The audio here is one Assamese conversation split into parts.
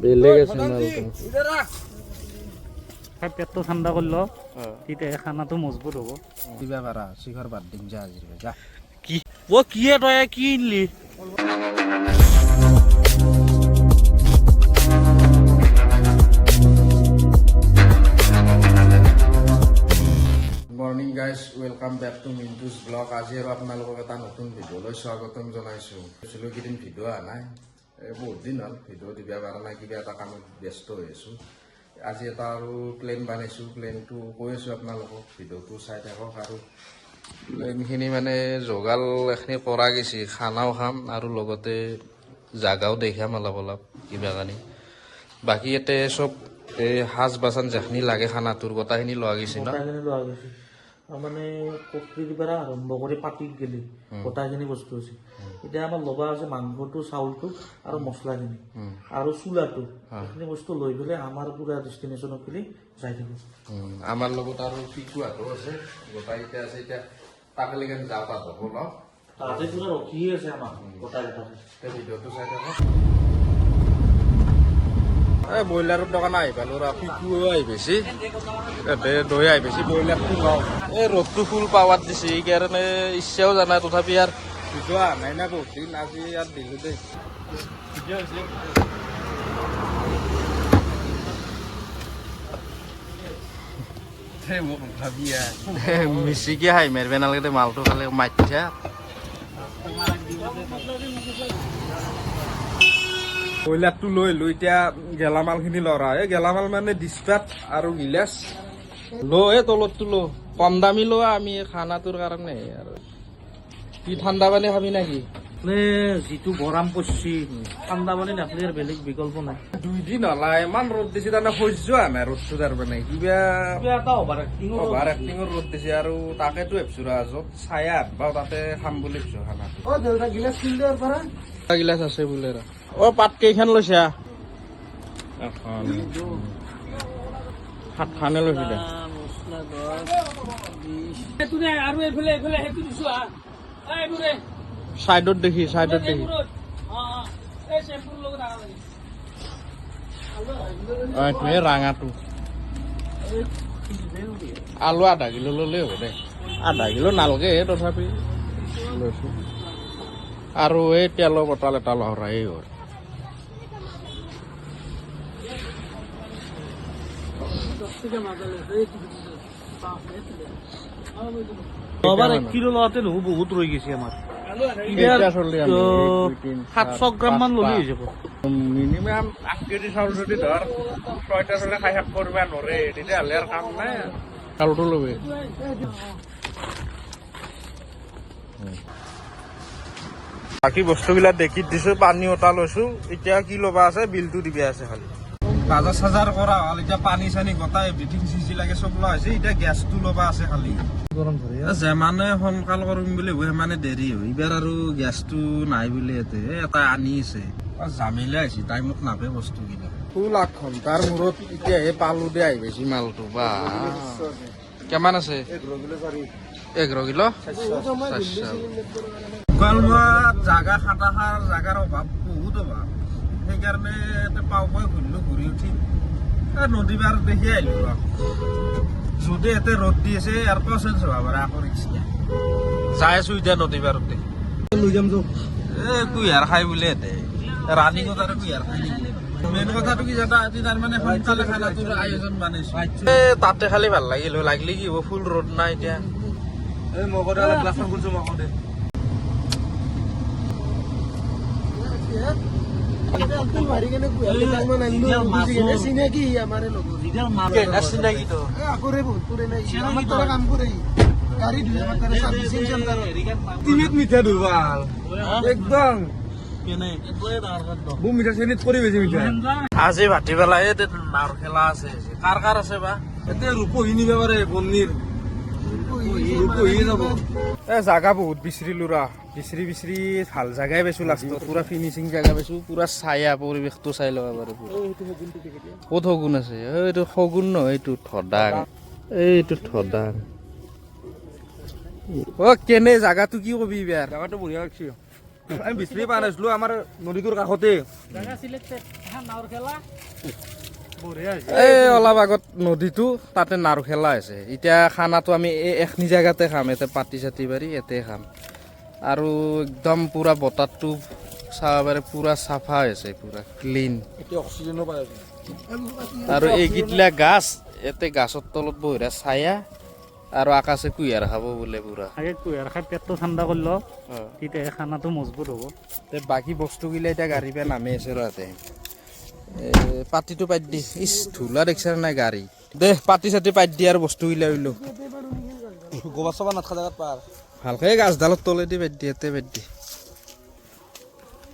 বেলেগ আছে মালটো। পেটটো ঠাণ্ডা কৰি ল, তেতিয়া খানাটো মজবুত হ'ব। দিবা পাৰা শিখৰ বাদ দিম যা আজিৰ যা। কি অ কি তই কি আনলি? Morning guys, welcome back to Mintu's blog. আজি আৰু আপোনালোকক এটা নতুন ভিডিঅ'লৈ স্বাগতম জনাইছোঁ। কৈছিলোঁ কেইদিন ভিডিঅ' অহা নাই, এই বহুত দিন হ'ল ভিডিঅ' দিব পৰা নাই, কিবা এটা কামত ব্যস্ত হৈ আছোঁ। আজি এটা আৰু প্লেন বনাইছোঁ, প্লেনটো কৈ আছোঁ আপোনালোকক, ভিডিঅ'টো চাই থাকক। আৰু প্লেনখিনি মানে যোগাল এখিনি কৰা গৈছে, খানাও খাম আৰু লগতে জাগাও দেখাম অলপ অলপ কিবা কানি। বাকী ইয়াতে চব এই সাজ বাচন যিখিনি লাগে খানাটোৰ গোটাখিনি লোৱা গৈছে ন? গোটাইখিনি লোৱা গৈছে। আৰু মানে ককৰিৰ পৰা আৰম্ভ কৰি পাতিত গেলি গোটাইখিনি বস্তু আছে। এতিয়া আমাৰ ল'বা আছে মাংসটো, চাউলটো আৰু মছলাখিনি আৰু চোলাটো। এইখিনি বস্তু লৈ পেলাই আমাৰ পুৰা ডেষ্টিনেশ্যনত গেলি যাই থাকো। আমাৰ লগত আৰু পিকুৱাটো আছে, গোটাইকেইটা আছে। এতিয়া তাকলৈকে যাওঁ, তাত হ'ব ন? তাতে পুৰা ৰখিয়ে আছে আমাক গোটাই গোটাকে। ভিডিঅ'টো চাই থাকক। এই ব্ৰইলাৰৰ দোকান আহি পালো ৰ, পিকুও আহি পাইছি, ইয়াতে দৈ আহি পাইছি। ব্ৰইলাৰটো লওঁ। এই ৰ'দটো ফুল পাৱাত দিছে, সেইকাৰণে ইচ্ছাও জানা, তথাপি আৰু ভিডিঅ' অহা নাই না বহুত দিন, আজি ইয়াত দিলো দেই। মিচিকে হাঁহি মাৰিব নালাগে দে, মালটো খালে মাতিছা। ব্ৰইলাৰটো লৈ আহিলো, এতিয়া গেলামালখিনি লৰা। এই গেলামাল মানে ডিছপাত আৰু গিলাচ ল, এই তলতটো ল, কম দামী লোৱা আমি খানাটোৰ কাৰণে। আৰু কি ঠাণ্ডা পানী খাবি নেকি? মানে যিটো গৰম পৰিছে, ঠাণ্ডা পানী নাখালে আৰু বেলেগ বিকল্প নাই। দুইদিন হলা ইমান ৰ'দ দিছে, তাৰমানে সহ্য হোৱা নাই ৰ'দটো, তাৰমানে কিবা কিবা এটা অভাৰ এক্টিং। অভাৰ এক্টিঙৰ ৰ'দ দিছে। আৰু তাকেতো ভাবছো ৰ, য'ত ছায়াত বা তাতে খাম বুলি ভাবছো খানাটো। গিলাচ আছে বোলে ৰ। অ পাত কেইখন লৈছা? এখন, সাতখনে লৈছো দে। আৰু এইফালে এইফালে সেইটো দিছো। চাইডত দেখি, চাইডত দেখি। এই চেম্পুৰ লগত অ এইটো এই ৰাঙাটো। আলু আধা কিলো ল'লেই হ'ব দে, আধা কিলো নালগে, তথাপি লৈছো। আৰু এই তেলৰ বটল এটা লহৰাই হ'ল। অভাৰ 1 কিলো লোৱাতে নহো বহুত ৰৈ গৈছে আমাৰ। কেইটা চলি আমি? এক, দুই, তিন, 700 গ্ৰাম মান ল'লে হৈ যাব। মিনিমাম 8 কেজি চাউল যদি ধৰ 6টা চলি খাই শেষ কৰিব নোৱাৰে, তেতিয়াহ'লে আৰু কাম নাই। চাউলটো ল'বি। বাকী বস্তুবিলাক দেখি দিছো, পানী এটা লৈছো। এতিয়া কি ল'বা আছে, বিলটো দিবা আছে খালি। বাজাৰ চাজাৰ কৰা হ'ল, এতিয়া পানী চানী গোটাই এভৰিথিং যি যি লাগে চব লোৱা হৈছে। এতিয়া গেছটো ল'বা আছে খালি। গৰম ধৰে। যিমানে সোনকাল কৰিম বুলি ভাবো সিমানে দেৰি হয়। এইবাৰ আৰু গেছটো নাই বুলি ইয়াতে এই এটা আনি আছে, জামিলা আহিছে, টাইমত নাপে বস্তুবিলাক। ফুল 8 ঘণ্টাৰ মূৰত এতিয়াহে পালো দে, আহি পাইছি মালটো। বা কিমান আছে? 11 কিলো 400। মুকালমুৱাত জাগা খাটা খাৰ জাগাৰ অভাৱ, বহুত অভাৱ। সেইকাৰণে ইয়াতে পাও পাই ঘূৰিলো, ঘূৰি উঠি এই নদী পাৰ দেখি আহিলো ৰ। যদি ইয়াতে ৰ'দ দি আছে, ইয়াৰ পৰা চেঞ্জ হ'ব পাৰে, আকৌ ৰিক্স নাই। যাই আছো এতিয়া নদী পাৰত দেখি। লৈ যাম যাওঁ। এ কুঁহিয়াৰ খাই বোলে ইয়াতে, ৰাণীগত আৰু কুঁহিয়াৰ খাই নেকি? মেইন কথাটো কি জানা, আজি তাৰমানে সোনকালে খানাটোৰ আয়োজন বানাইছো। এ তাতে খালি ভাল লাগিল হয়, লাগিলে কি হ'ব, ফুল ৰ'দ নাই এতিয়া। এই মগতে অলপ গ্লাছখন খুলিছো মগতে। চিনাকি আমাৰে লগত। চিনাকি তো। আগৰে বহুত পুৰণা, আমাৰ তাৰে কাম কৰে, গাড়ী ধুই আমাৰ তাৰে চাৰ্ভিচিং চেণ্টাৰত। তিনিত মিঠা ধুবাল একদম বহু মিঠা, চেনিত কৰি বেছি মিঠা। আজি ভাটিবেলা এই নাওৰ খেলা আছে, কাৰ কাৰ আছে বা? এতিয়া ৰূপহী নিব পাৰে, বন্নিৰ ৰূপহী যাব। এ জাগা বহুত বিচাৰিলো ৰ, বিচাৰি বিচাৰি ভাল জাগাই পাইছো লাষ্টত, পুৰা ফিনিচিং জাগা পাইছো, পুৰা ছায়া পৰিৱেশটো চাই ল'ব পাৰো পুৰা। ক'ত শগুন আছে? এইটো শগুন নহয়, এইটো ধদাং, এইটো ধদাং। অ কেনে জাগাটো কি কবি এইবাৰ? জাগাটো বঢ়িয়া লাগছে। আমি বিচাৰি পোৱা নাছিলো আমাৰ নদীটোৰ কাষতে। জাগা চিলেক্টেড, এখন নাওৰ খেলা বঢ়িয়া হৈছে। এই অলপ আগত নদীটো তাতে নাৰ খেলা আছে। এতিয়া খানাটো আমি এই এখিনি জেগাতে খাম, ইয়াতে পাতি চাতি পাৰি ইয়াতে খাম। আৰু একদম পূৰা বতাহটো চাব পাৰে, পূৰা চাফা হৈছে, পূৰা ক্লিন। এতিয়া অক্সিজেনো পাই আছো। আৰু এইকেইটা গাছ, ইয়াতে গাছৰ তলত বঢ়িয়া ছায়া আৰু আকাশে কুঁহিয়াৰ খাব বোলে পূৰা। আগে কুঁহিয়াৰ খাই পেটটো ঠাণ্ডা কৰি লওঁ, তেতিয়াহে খানাটো মজবুত হ'ব। তে বাকী বস্তুগিলা এতিয়া গাড়ীৰ পৰা নামি আছে ৰ। ইয়াতে পাতিটো পাতি দি, ইচ ধূলা দেখছা নাই গাড়ী দে, পাতি চাতি পাতি দি আৰু বস্তুগিলা উলো। গোবৰ চোবৰ নাথকা জেগাত পাৰ। ভালকে গাছডালৰ তলেদি বাদ দি, ইয়াতে বাদ দি।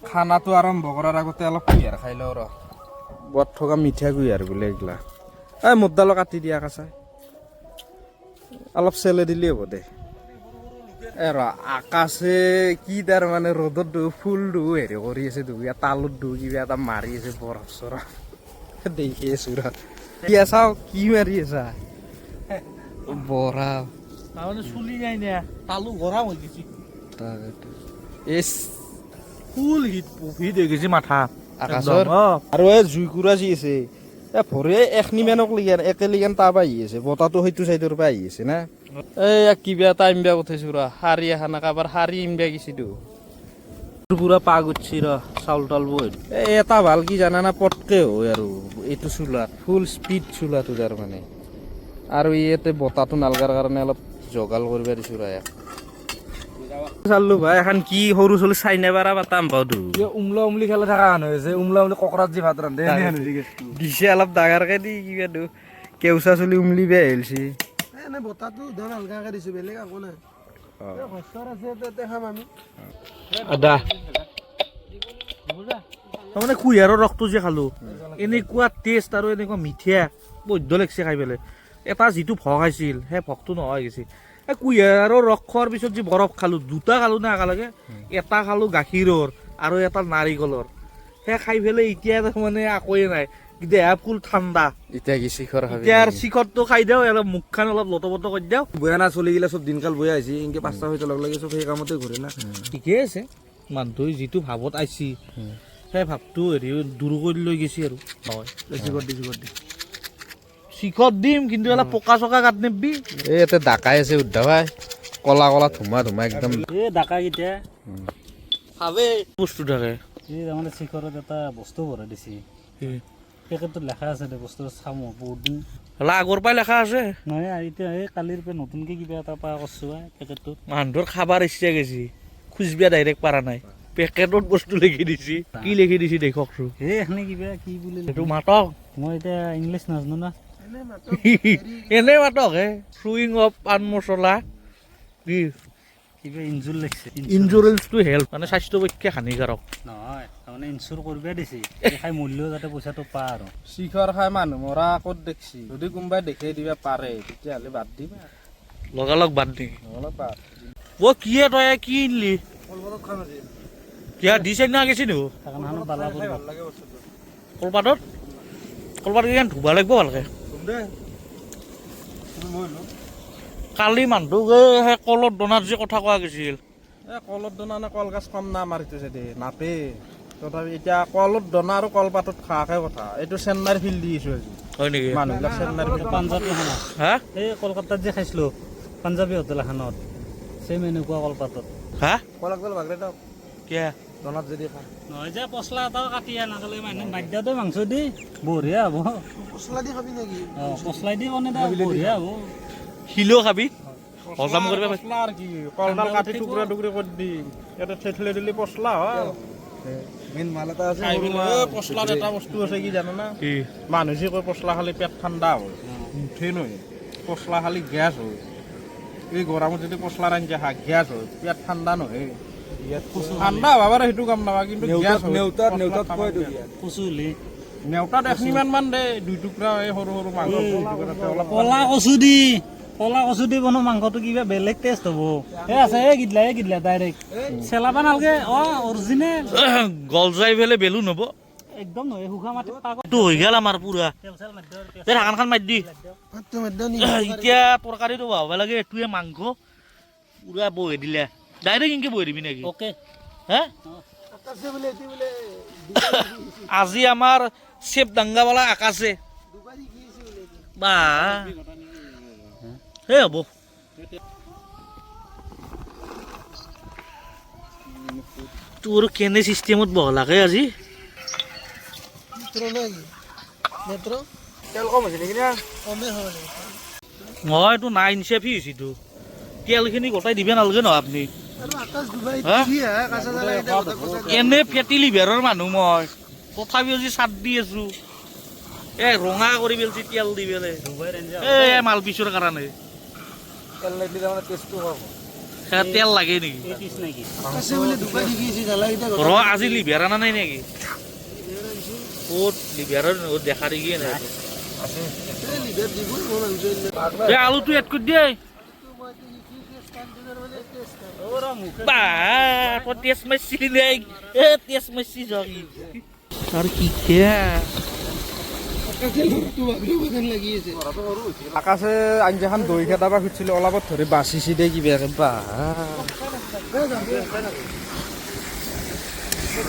খানাটো আৰম্ভ কৰাৰ আগতে অলপ কুঁহিয়াৰ খাই লওঁ ৰ। বত থকা মিঠা কুঁহিয়াৰ বোলে এইগিলা। এই মোৰডালো কাটি দিয়া কাঁচাই, অলপ চেলে দিলেই হ'ব দে। এ ৰ, আকাশে কি তাৰ মানে ৰ'দত দু ফুল দু হেৰি কৰি আছে, দু তালুত দু কিবা এটা মাৰি আছে, বৰফ চৰফ দেখি আছো ৰ। কি চাওঁ কি মাৰি আছা বৰফ? তাৰমানে চুলি নাই না, তালু গৰম হৈ গৈছে। তাকেতো। ইচ। ফুল হিট হিট হৈ গৈছে মাথা আকাশৰ। একদম, অ। আৰু এই জুইকুৰা যি আছে, এ ভৰে এখনি মানক লিগেন একেলিগেন তাৰ পৰা আহি আছে, বতাহটো সেইটো চাইডৰ পৰা আহি আছে না। এই কিবা এটা আনিবা পঠাইছো ৰ, শাৰী এখন কাৰোবাৰ শাৰী আনিবা গৈছিলো। পুৰা পাগ উঠছি ৰ, চাউল তাউল বৈ। এই এটা ভাল কি জানা না, পটকে হয় আৰু এইটো চোলাত ফুল স্পীড চোলাটো তাৰ মানে। আৰু ইয়াতে বতাহটো নালগাৰ কাৰণে অলপ জগাল কৰিব দিছো ৰ ইয়াক। চালো ভাই, এখন কি সৰু চলি চাইনা পাৰা পাতাম পাওঁ। উমলা উমলি খেলা থকা হেন হৈছে, উমলা উমলি ককৰাত যি ভাত ৰান্ধে এনে হৈছে কেছটো। দিছে অলপ ডাঙৰকে দি, কিবা দু কেঁচা চুলি উমলি বেয়া আহিলছি। এনে বতাহটো ধৰ হালকাকে দিছো, বেলেগ একো নাই। ঘৰ আছে তাতে খাম আমি। আদা। তাৰমানে কুঁহিয়াৰৰ ৰসটো যে খালো, এনেকুৱা টেষ্ট আৰু এনেকুৱা মিঠা, বৈদ্য লাগিছে খাই পেলাই। এটা যিটো ভোক আছিল, সেই ভোকটো নোহোৱা হৈ গৈছে। এই কুঁহিয়াৰৰ ৰস খোৱাৰ পিছত যি বৰফ খালো, দুটা খালো না একেলগে, এটা খালো গাখীৰৰ আৰু এটা নাৰিকলৰ, সেই খাই পেলাই এতিয়া তাৰমানে একোৱে নাই, দেহা ফুল ঠাণ্ডা। এতিয়া কি শিখৰ খাবি? এতিয়া আৰু শিখৰটো খাই দিওঁ, অলপ মুখখন অলপ লটপট কৰি দিওঁ। বয়া না চলি গিলা চব দিনকাল বয়া আহিছে, এনেকে 5টা 6টা লগ লাগি চব সেই কামতে ঘূৰে না। ঠিকেই আছে, মানুহটোৱে যিটো ভাৱত আহিছি সেই ভাৱটো হেৰি দূৰ কৰি লৈ গৈছে আৰু হয়। শিখৰ দি, শিখৰ দি। শিখৰ দিম, কিন্তু অলপ পকা চকা কাট নিবি। এই ইয়াতে ডাকাই আছে উদ্ধা ভাই, কলা কলা ধুমা ধুমা একদম। এই ডাকা কেইটা। বস্তু থাকে। এই তাৰমানে শিখৰত এটা বস্তু ভৰাই দিছে, পেকেটটোত লেখা আছে দে, বস্তু চামো বহুত দিন। হ'লে আগৰ পৰাই লেখা আছে। নহয়, এতিয়া এই কালিৰ পৰা নতুনকে কিবা এটা পা কৰছো পেকেটটোত। মানুহটোৰ খাবাৰ ইচ্ছা গৈছি, খুজিবা ডাইৰেক্ট পাৰা নাই, পেকেটত বস্তু লিখি দিছি। কি লিখি দিছি দেখকচোন। এই এখনি কিবা কি বুলি। সেইটো মাতক। মই এতিয়া ইংলিছ নাজানো না। এনেই মাতক হে, চুইং অফ পাণ মছলা কি। কিবা ইনজুৰ লাগিছে। ইঞ্জুৰেঞ্চ টু হেল্থ, মানে স্বাস্থ্য পক্ষে হানিকাৰক। নহয়, তাৰমানে ইনচুৰ কৰিব দিছে, এই খাই মূল্য যাতে পইচাটো পা আৰু। শিখৰ খাই মানুহ মৰা ক'ত দেখছি? যদি কোনোবাই দেখাই দিবা পাৰে তেতিয়াহ'লে বাদ দিবা। লগালগ বাদ দি। নহ'লে বাদ। অ কিয়ে তই কি আনিলি? কিয়া দিছে না গেছি নো? সেইকাৰণে বালা পৰিব। ভাল লাগে বস্তুটো। কলপাতত, কলপাত কেইখন ধুব লাগিব ভালকে। দে মই লো। কালি মানুহটোক এই সেই কলত দনাত যে কথা কোৱা গৈছিল। এই কলত দনা নে কলগছ কম না আমাৰ এইটো চাইডে নাপে। তথাপি এতিয়া কলত দনা আৰু কলপাতত খোৱাকে কথা, এইটো চেন্নাইৰ ফিল্ড দি আছো আজি। হয় নেকি? মানুহবিলাক চেন্নাইৰ ফিল্ড। পাঞ্জাবী খানা। হা? এই কলকাতাত যে খাইছিলো পাঞ্জাবী হোটেল এখনত, চেম এনেকুৱা কলপাতত। হা? কল একডাল ভাগৰে দাও। কিয়া? দনাত যদি খা। নহয় যে পচলা এটাও কাটি আনালে মানুহ বাদ দে, মাংস দি বঢ়িয়া হ'ব। পচলা দি খাবি নেকি? অ, পচলাই দি বনাই দে, বঢ়িয়া হ'ব। শিলেও খাবি, হজম কৰিব পাৰি। পচলা আৰু কি, কলডাল কাটি টুকুৰা টুকুৰি কৰি দি ইয়াতে থেঠলে দিলি পচলা হয়। মেইন মাল এটা আছে। খাই পেলাই, ঐ, পচলাত এটা বস্তু আছে কি জানা না? কি? মানুহ যি কয় পচলা খালে পেট ঠাণ্ডা হয়, মুঠেই নহয়। পচলা খালি গেছ হয়। এই গৰমত যদি পচলাৰ আঞ্জা খা, গেছ হয়, পেট ঠাণ্ডা নহয়। ঠাণ্ডা হ'ব পাৰে সেইটো গম নাপাওঁ, কিন্তু গেছ হয়। নেউতাত পচলা নেউতাত খাব কয় গেছ। কচু হ'লে। নেউতাত এখিনিমান মান দে, দুই টুকুৰা এই সৰু সৰু মাংস দুই টুকুৰাতে অলপ। কলা কচু দি বনোৱা মাংসটো কিবা বেলেগ টেষ্ট হ'ব। এই আছে, এই গিদলা, এই গিদলা ডাইৰেক্ট চেলাবা নালগে, অ অৰিজিনেল। গল যাই পেলাই বেলুন হ'ব। একদম নহয়, শুকান মাটিত পাকত। এইটো হৈ গ'ল আমাৰ পুৰা। তেল চেল মাৰি দিওঁ আৰু। দে ঢাকনখন মাৰি দি। ভাতটো মাৰি দিওঁ নি? এতিয়া তৰকাৰীটো বহাব লাগে। এইটোৱে মাংস পুৰা বহি দিলে ডাইৰেক্ট এনেকে বহি দিবি নেকি? অ'কে। হে আজি আমাৰ চেপ দাংগাৱালা আকাশে বা সেই হ'ব। তোৰ কেনে চিষ্টেমত বহলাকে আজি? তেল কম হৈছে নেকি না? নহয়, এইটো নাই ইনচেফি হৈছে। এইটো তেলখিনি গোটাই দিব নালাগে নহয় আপুনি। হা? এনে ফেটি লিভাৰৰ মানুহ মই, তথাপিও যি চাট দি আছো। এ ৰঙা কৰি পেলছি তেল দি পেলাই এই মাল পিছৰ কাৰণে। তেল লাগিলে তাৰমানে টেষ্টটো হ'ব। সেয়া তেল লাগে নেকি? ৰ, আজি লিভাৰ অনা নাই নেকি? ক'ত লিভাৰৰ দেখা দেখিয়ে নাই। এই আলুটো এড কৰি দিয়ে। বা, তই টেষ্ট মাৰছিলি নাই? এ টেষ্ট মাৰছি যাবি আৰু কি খেয়া। আকাশে আঞ্জাখন দৈ খেদাবা খুজিছিলো, অলপত ধৰি বাচিছি দে কিবাকে। বা,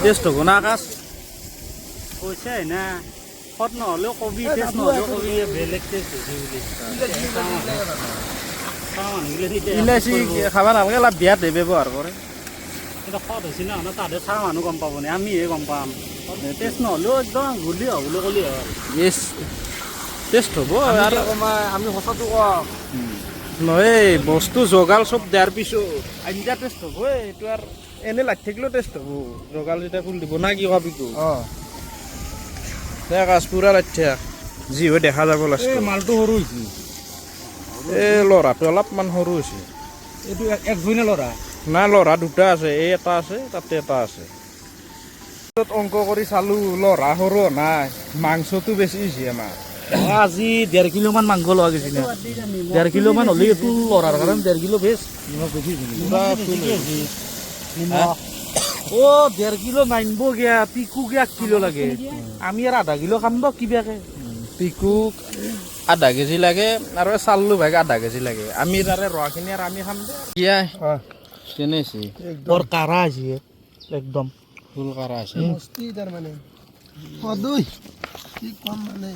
টেষ্ট হ'ব না আকাশ? কৈছে না, সৎ নহ'লেও কবি, টেষ্ট নহ'লেও কবি, বেলেগ টেষ্ট হৈছে বুলি। ইলাচি খাব নালাগে, অলপ বিয়াত ব্যৱহাৰ কৰে। কিন্তু সৎ হৈছে না তাতে চাহ মানুহ গম পাব নে? আমিহে গম পাম। টেষ্ট নহ'লেও একদম গুলি হ'ব বুলি ক'লি হ'ল। য়েছ, টেষ্ট হ'ব আৰু। আমি সঁচাটো কওঁ। নহয়, বস্তু জগাল চব দিয়াৰ পিছত আঞ্জা টেষ্ট হ'ব। এইটো আৰু এনে লাগি থাকিলেও টেষ্ট হ'ব, জগাল যেতিয়া ফুল দিব না। কি ভাবি তো আকাশ পুৰা লাগি থাক, যি হয় দেখা যাব লাষ্টত। মালটো সৰু হৈছে। এই ল'ৰাটো অলপমান সৰু হৈছে। এইটো একজনে ল'ৰা? না, ল'ৰা দুটা আছে। এই এটা আছে, তাতে এটা আছে। পিছত অংক কৰি চালো, ল'ৰা সৰু নাই, মাংসটো বেছি হৈছে আমাৰ। আজি 1.5 কিলোমান মাংস লোৱা গৈছে না? 1.5 কিলোমান হ'লে এইটো ল'ৰাৰ কাৰণে 1.5 কিলো বেছ। পুৰা ফুল হৈছে। অ, 1.5 কিলো নাইনব গিয়া, পিকুকে 1 কিলো লাগে। আমি আৰু আধা কিলো খাম দক কিবাকে। পিকুক আধা কেজি লাগে আৰু চাল্লু ভাইক আধা কেজি লাগে। আমি তাৰে ৰোৱাখিনি আৰু আমি খাম দে। কিয়া কেনে হৈছে? বৰ কাৰা হৈছে একদম। ফুল কাৰা আছে। মস্তি তাৰমানে সদৈ কি কম, মানে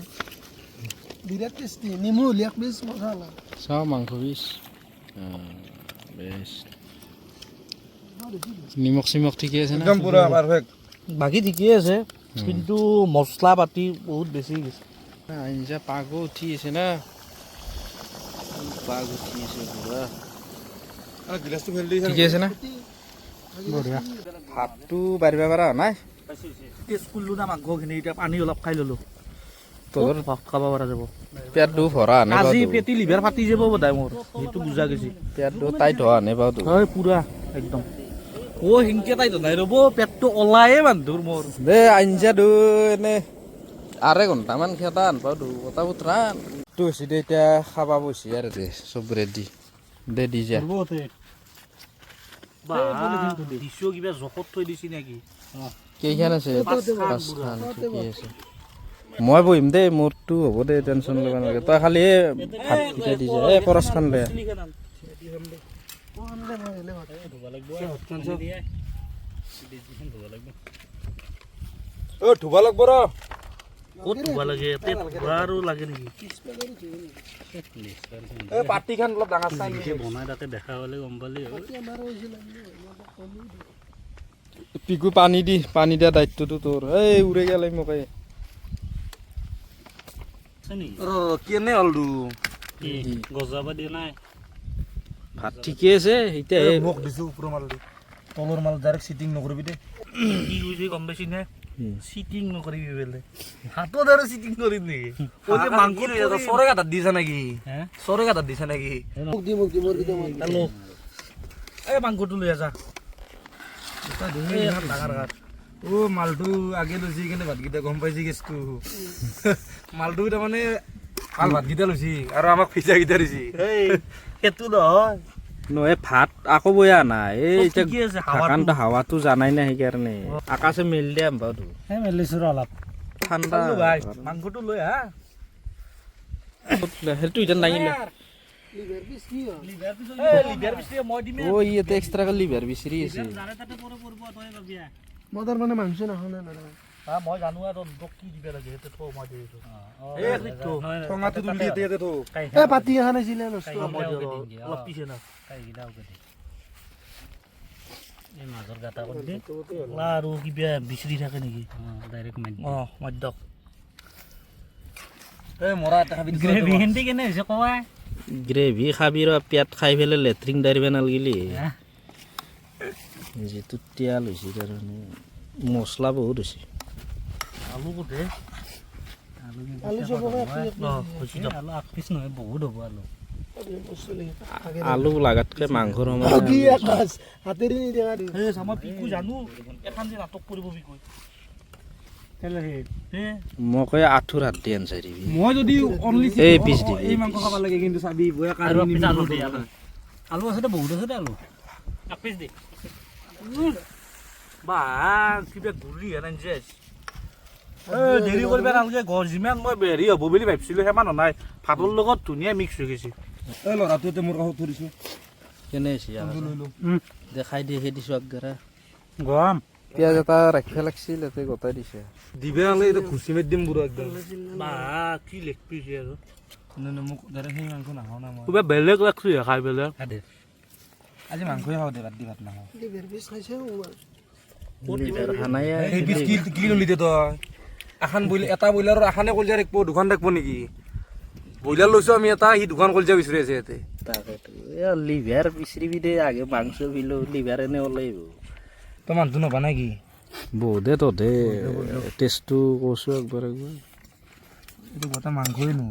বিৰাট টেষ্টি। নেমু হ'লে এক পিচ মজা লাগে। চাওঁ মাংস পিচ বেছ। নিমখ চিমখ ঠিকে আছে না? একদম পুৰা পাৰফেক্ট। বাকী ঠিকেই আছে, কিন্তু মছলা পাতি বহুত বেছি গৈছে। আঞ্জা পাগো উঠি আছে না, পাগ উঠি আছে পুৰা। গিলাচটো ফেলি দিছে। ঠিকে আছে না? বঢ়িয়া। ভাতটো বাঢ়িব পৰা হোৱা নাই। টেষ্ট কৰিলো না মাংসখিনি, এতিয়া পানী অলপ খাই ললো। তোৰ ভাত খাব পৰা যাব। পেটটো ভৰা নাই। আজি পেটি লিভাৰ ফাটি যাব বোধহয় মোৰ, সেইটো বুজা গৈছে। পেটটো টাইট হোৱা নাই বাৰু। হয়, পুৰা একদম। অ, সিনকে টাইট নাই, ৰ'ব, পেটটো ওলায়ে মানুহটোৰ মোৰ। দে, আঞ্জাটো এনে 2.5 ঘণ্টামান খেতা আন পাওঁ কথা বতৰা তো হৈছে দে। এতিয়া খাবা বহিছি আৰু দে, চব ৰেডি দে, দি যা। বা, দিছো কিবা জোখত থৈ দিছি নেকি? কেইখান আছে? পাঁচখান, ঠিকে আছে। মই বহিম দে, মোৰটো হ'ব দে, টেনশ্যন ল'ব নালাগে। তই খালি এই ভাতকেইটা দি যা। এই কৰচখান দে। অ, ধুব লাগব ৰ। ক'ত ধুব লাগে? ইয়াতে ধোৱা আৰু লাগে নেকি? এই পাতিখন অলপ ডাঙৰ চাই। বনাই তাতে দেখা পালে গম পালি হ'ল। পিকু, পানী দি, পানী দিয়া দায়িত্বটো তোৰ। এই উৰে গেলে মোক এই। আছে নেকি? ৰ, কেনে হ'ল তো? কি গজাব দিয়া নাই? ভাত ঠিকে আছে এতিয়া। মোক দিছো ওপৰৰ মালটো, তলৰ মাল ডাইৰেক্ট চিটিং নকৰিবি দেই। কি কৈছে গম পাইছি নে? চিটিং নকৰিবি বোলে। হাতত আৰু চিটিং কৰিম নেকি? মাংস চৰে গাঁত দিছা নেকি? হে? চৰে গাঁত দিছা নেকি? মোক দি, মোক দি, মোৰ কেইটা মই। হেল্ল', এই মাংসটো লৈ যা। ডাঙৰ কাঠ। অ, মালটো আগে লৈছি কেনে ভাতকেইটা গম পাইছি কেছটো। মালটো তাৰমানে ভাল ভাতকেইটা লৈছি আৰু আমাক ফিজা কেইটা দিছি। এই সেইটো নহয়। নহয়, ভাত আকৌ বয়া নাই এই। চব এতিয়া ঠিকে আছে, হাৱাটো। ঢাকানটো হাৱাটো জানাই না, সেইকাৰণে আকাশে মেলি দিয়া বাৰু। এই মেলিছো ৰ অলপ। ঠাণ্ডা। চালো ভাই, মাংসটো লৈ আহা। সেইটো এতিয়া নাঙিলে। লিভাৰ পিচ কি হয়? লিভাৰ পিচ এই লিভাৰ পিচ মই দিম। অ, ই ইয়াতে এক্সট্ৰাকে লিভাৰ বিচাৰি আছে। যাৰে তাতে পৰে পৰিব, তই পাবি। মই তাৰমানে মাংস নাখাওঁ না দাদা। হা, মই জানো আৰু তোক কি দিব লাগে, সেইটো থ, মই দি দিছো। এই থ। ঠঙাটো তুলি ইয়াতে ইয়াতে থ। এই পাতি এখন আছিলে নষ্ট। মই দি দিওঁ, অলপ পিছে না। এই মাজৰ গাটা কৰি দে। আৰু কিবা বিচাৰি থাকে নেকি? ডাইৰেক্ট মাৰি। অঁ, মাৰি দিয়ক। এই মৰা এটা খাবি। গ্ৰেভি খিন্তি কেনে হৈছে কোৱা। গ্ৰেভি খাবি ৰ, পেট খাই পেলাই লেট্ৰিন দাৰিব নালগিলি। যিটো তেল হৈছে, তাৰমানে মছলা বহুত হৈছে। আলু কোঠে। আলু চবকে এক পিচ। অঁ, হৈছে দিয়ক। আলু এক পিচ নহয়, বহুত হ'ব আলু। বস্তু লাগি। আলু লাগাতকে মাংসৰ সমান। কি আকাশ হাতেৰে নিদিয়া। এই আমাৰ পিকু জানো এখন যে নাটক কৰিব পিকুই। এ মোক এই আঁঠুৰ হাত দি আনচাই দিবি। মই যদি অনলি এই পিচ দিবি। এই মাংস খাব লাগে, কিন্তু চাবি বয়া। আৰু এক পিচ আলু দে। আলু, আলু আছে দে, বহুত আছে দে আলু। এক পিচ দে। বা কিবা গুলি হেন আনছে। এ দেৰি কৰিব নালাগে। ঘৰ যিমান মই হেৰি হ'ব বুলি ভাবিছিলোঁ, সিমান নাই। ভাতৰ লগত ধুনীয়া মিক্স হৈ গৈছে। এই ল'ৰাটো এতিয়া মোৰ কাষত থৈ দিছো। কেনে হৈছে? দেখাই দিয়ে, সেই দিছোঁ আগগৰা। গৰম। পিঁয়াজ এটা ৰাখিব লাগিছিল, ইয়াতে গোটাই দিছে। দিবে নালাগে, এইটো ঘুচি মাৰি দিম বুঢ়া একদম। বা কি লেগ পিচ আৰু! নাই, মোক দাদা, সেই মাংস নাখাওঁ না মই। কিবা বেলেগ লাগছে খাই পেলাই। আজি মাংসই খাওঁ দে, বাদ দি, ভাত নাখাওঁ। লিভাৰ পিচ খাইছে। খানাই। সেই পিচ কি কি ললি দে তই? আখান ব্ৰইলাৰ, এটা ব্ৰইলাৰৰ আখানে কলিজা ৰাখিব, দুখন ৰাখিব নেকি? ব্ৰইলাৰ লৈছোঁ আমি এটা, সি দুখন কলিজা বিচাৰি আছে ইয়াতে। তাকেতো, এই লিভাৰ বিচাৰিবি দে আগে, মাংস বিলো লিভাৰ এনে ওলাই আহিব। তই মানুহটো নবা নেকি? বহুতে তহঁতে টেষ্টটো কৈছোঁ একবাৰ একবাৰ। এইটো গোটা মাংসই নো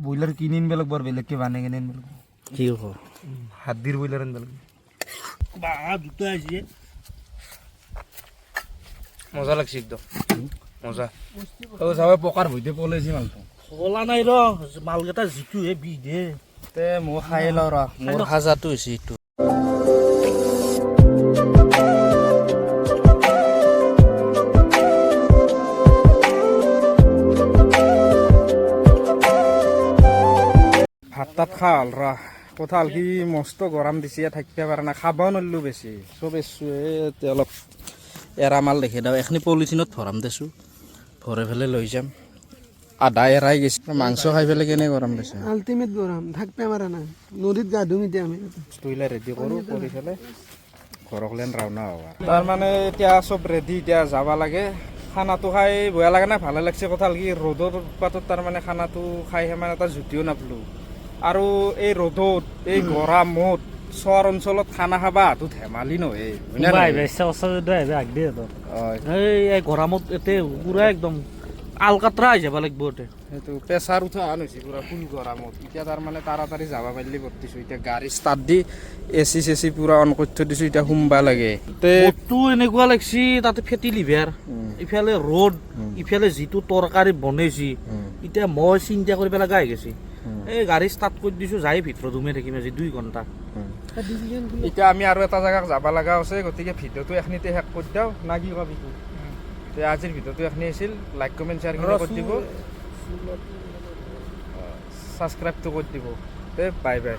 ব্ৰইলাৰ কিনি আনিব লাগিব আৰু বেলেগকৈ বানাই কিনে আনিব লাগিব। কি ক? হাদ্দিৰ ব্ৰইলাৰ আনিব লাগিব। বা দুটা আহিছে। মজা লাগছে, একদম মজা। অ চাবে, পকাৰ ভৈতে পলাইছে মালটো। খোলা নাই ৰ, মালকেইটা যিটোহে বিষ দে। তে মই খাই লওঁ ৰ, মোৰ সাজাটো হৈছে এইটো। ভাত তাত খোৱা হ'ল ৰ। কথা হ'ল কি, মস্ত গৰম দিছে, ইয়াত থাকিব পৰা নাই, খাবও নোৱাৰিলোঁ বেছি, চব এৰছোঁ। এই অলপ এৰা মাল দেখি দাও, এইখিনি পলিথিনত ভৰাম দেচোঁ, ভৰাই পেলাই লৈ যাম। আধা এৰাই গৈছে মাংস খাই পেলাই। কেনে গৰম দিছে! আল্টিমেট গৰম, থাকবে পাৰা নাই। নদীত গা ধুম এতিয়া আমি। বস্তুবিলাক ৰেডি কৰোঁ, কৰি পেলাই ঘৰক লেন ৰাওনা হোৱা। তাৰমানে এতিয়া চব ৰেডি, এতিয়া যাব লাগে। খানাটো খাই বেয়া লগা নাই, ভালে লাগছে। কথা হ'ল কি, ৰ'দৰ উৎপাতত তাৰমানে খানাটো খাই সিমান এটা জুতিও নাপালোঁ। আৰু এই ৰ'দত, এই গৰমত চহৰ অঞ্চলত খানা খাবা হাতত ধেমালি নহয়, হয়নে কোনোবা নহয়? আহিব ইচ্ছা কৰিছে যদি আহিব, আগ দিয়ে তই। হয়। এই গৰমত এতে পুৰা একদম আলকাতৰা হৈ যাব লাগিব এতে। সেইটো প্ৰেছাৰ উঠা হেন হৈছে পুৰা ফুল গৰমত। এতিয়া তাৰমানে তাড়াতাড়ি যাব পাৰিলে বৰ্তিছোঁ। এতিয়া গাড়ী ষ্টাৰ্ট দি এ চি চেচি পুৰা অন কৰি থৈ দিছোঁ, এতিয়া সোমবা লাগে তে। মোৰতো এনেকুৱা লাগছি, তাতে ফেটি লিভাৰ, ইফালে ৰ'দ, ইফালে যিটো তৰকাৰী বনাইছি। এতিয়া মই চিন্তা কৰিব লগা হৈ গৈছে। এই গাড়ী ষ্টাৰ্ট কৰি দিছোঁ, যাই ভিতৰত সোমাই থাকিম আজি 2 ঘণ্টা। এতিয়া আমি আৰু এটা জেগাত যাব লগা আছে, গতিকে ভিডিঅ'টো এখিনিতে শেষ কৰি দিওঁ না কি কবি? তে আজিৰ ভিডিঅ'টো এখিনি আছিল। লাইক, কমেণ্ট, শ্বেয়াৰ কৰি দিব, ছাবস্ক্ৰাইবটো কৰি দিব। তে বাই বাই।